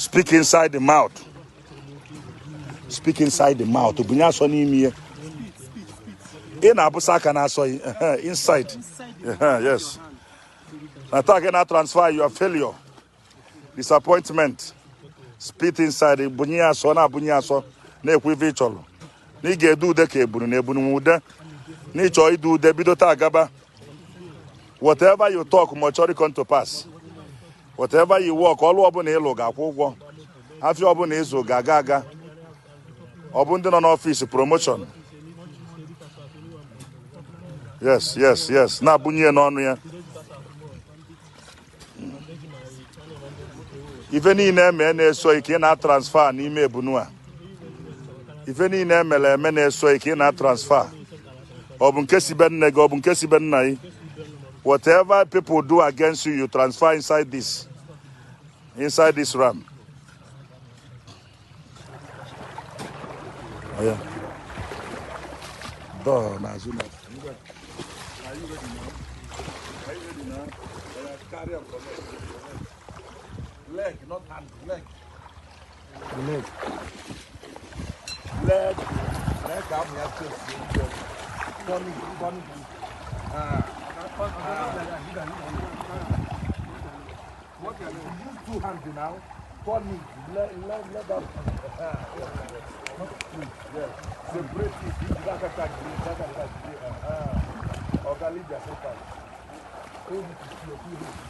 Speak inside the mouth. Speak inside the mouth. Bunye asọ n'ime ihe. Ị na-abụsa aka na-asọ gị. Inside. Yes. Na taa gị na transfer your failure, disappointment. Spit inside. Bunye ya asọ, na-abụnye ya asọ, na-ekwu ife ị chọrọ. Na ị ga-ede ude ka ebunu na ebunu nwe ude. Na ị chọọ ide ude, bido taa gaba. Whatever you talk must surely come to pass. Whatever you work, ọlụ ọbụla ịlụ ga-akwụ ụgwọ. Afịa ọbụla ịzụ ga-aga aga. Ọ bụ ndị nọ n'ọfịs, promotion. Yes. Na-abụnye ya n'ọnụ ya. Ife niile eme na-eso ike ị na-transfer n'ime ebunu a. Ife niile emere eme na-eso ike ị na-transfer. Ọ bụ nke si be nne gị, ọ bụ nke si be nna gị. Whatever people do against you, you transfer inside this ram. Oh, yeah. Door n'azụ na. Are you ready now? Are you ready now? Yeah, carry am connect. Leg, not hand, leg. Leg. Leg. Leg am ya chest. Turn it, turn it. Ah. Ah. What you use two hands now. Turn it. Let that. Ah, yes. Not two. Yes. Separate it. That can that can. Ah. Oga, leave yourself out. Hold it with your two hands.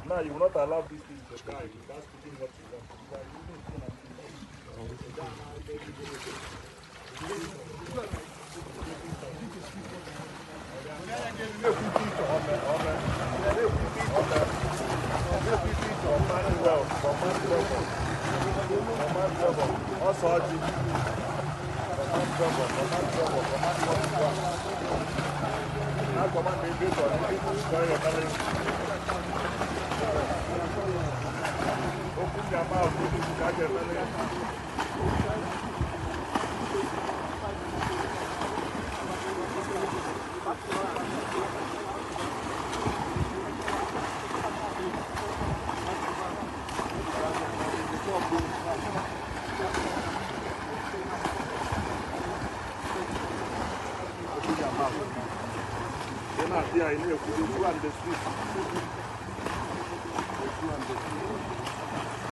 Now you will not allow this thing to die without speaking what you want. You are using phone and Open your mouth. Open your mouth. You're not here, you know, you and the street. The two and the street.